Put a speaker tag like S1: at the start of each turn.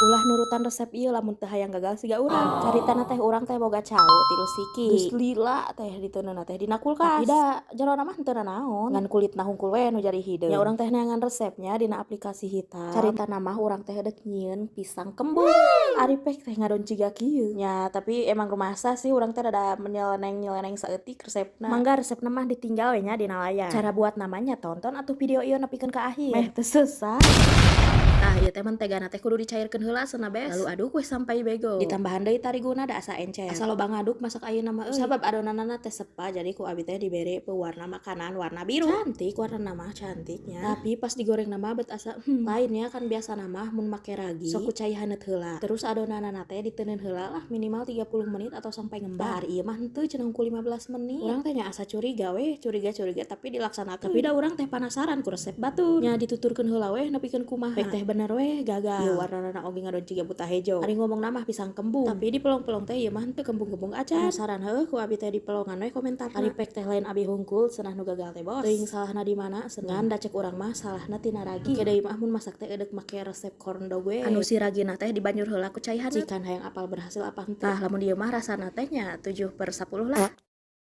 S1: Ulah nurutan resep ieu lamun teu hayang gagal siga urang. Caritana teh urang teh boga cau 3 siki. Geus lila teh diteundeunna teh dina kulkas. Tapi da jerona mah henteu nanaon. Ngan kulitna hungkul we nu jadi hideung. Nya urang teh neangan resepnya dina aplikasi hitam. Caritana mah urang teh deuk nyieun pisang kembung. Ari pek teh ngadon ciga kieu. Nya, tapi emang rumasa sih, urang teh rada menyeleneng-nyeleneng saeutik resepna. Mangga resepna mah ditinggal we nya dina layar. Cara buat namanya tonton atuh video ieu nepikeun ka akhir. Meh teu sesah. Tah, ieu teh mentegana teh kudu dicairkeun heula cenah, bes. Lalu aduk we sampai bego. Ditambahan deui tariguna da asa encer. Asa loba ngaduk masak ayeuna mah euy. Sabab adonanana teh sepa, jadi ku abi teh dibere pewarna makanan warna biru. Cantik warna mah, cantiknya. Tapi pas digoreng mah bet asa lainnya. Kan biasana mah mun make ragi sok ku cai haneut heula. Terus adonanana teh diteundeun heula lah minimal 30 menit atau sampai ngembang. Ari ieu mah henteu, cenah ku 15 menit. Urang teh nya asa curiga we, curiga-curiga tapi dilaksanakeun. Tapi da urang teh penasaran ku resep batur. Nya dituturkeun heula we nepikeun kumaha. Pek teh bener we gagal. Ieu warnana oge ngadon ciga buta hejo. Ari ngomong mah pisang kembung. Tapi di pelong-pelong teh ieu mah henteu kembung-kembung acan. Penasaran heuh ku abi teh, di pelongan we komentar. Ari pek teh lain abi hungkul cenah nu gagal teh, bos. Teuing salahna di mana cenah. Ngan da cek urang mah salahna tina ragi. Engke deui mah mun masak teh eudek make resep corn dog we. Anu si ragina teh dibanjur heula ku cai haneut. Cikan hayang apal berhasil apa henteu. Tah, lamun dieu mah rasana teh nya 7/10 lah.